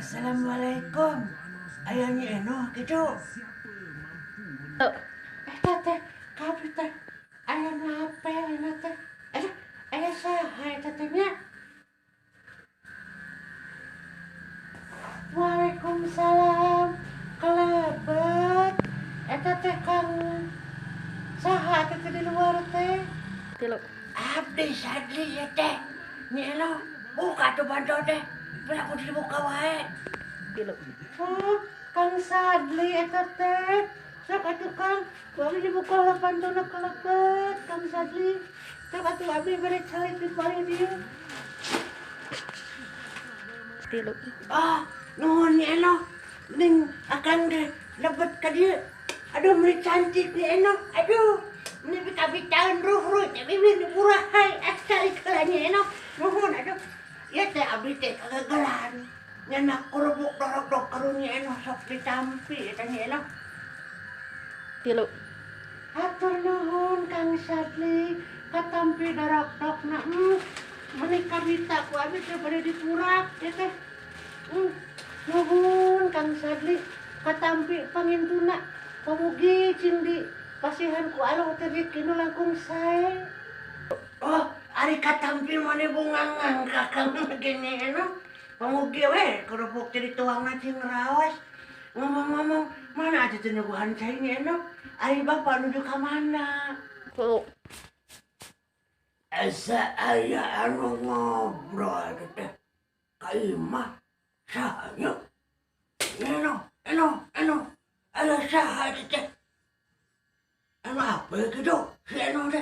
Assalamualaikum. Aya Nyi Enoh kitu? Eta teh kabeh teh aya nu apel eta teh. Eh, aya saha eta teh nya? Waalaikumsalam. Kalebet. Eta teh Kang saha eta teh di luar teh? 3. Abdi Sadli ya teh. Nyi Enoh, buka tuh panto teh. Biar aku dibuka wae. 3. Oh, Kang Sadli eta teh. Sok atuh Kang, ku abdi dibuka lah pantona kalebet Kang Sadli. Sok atuh abdi bere calik di palih dieu. 3. Ah, nuhun Nyi Enoh. Ning akang teh lebet ka dieu. Aduh, meuni cantik Nyi Enoh. Aduh, meuni bita-bitaan ruh-ruh teh bibir dipurahay. Asal heula Nyi Enoh. Nuhun aduh. Ieu teh abdi teh kagagalan. Nyenak kerupuk dorok-dok karunya Nyi Enoh sok ditampi eta Nyi Enoh. 3. Hatur nuhun Kang Sadli, katampi dorok-dokna. Meuni kabita ku abdi teh bade dipurak ieu teh. Nuhun Kang Sadli, katampi pangintuna. Pamugi cing di pasihan ku Allah teh rezeki nu langkung sae. Oh, ari katampi mane bungangan kakang gini eno. Pamugi we kerupuk teh dituangna cing raos. Ngomong-ngomong, mana aja teh nyuguhan cai Nyi Enoh? Ari bapak nuju ka mana? 3. Asa aya anu ngobrol teh. Ka imah saha nya? Eno, Eno, Eno. Aya saha teh? Anu apa gitu? Si Eno teh.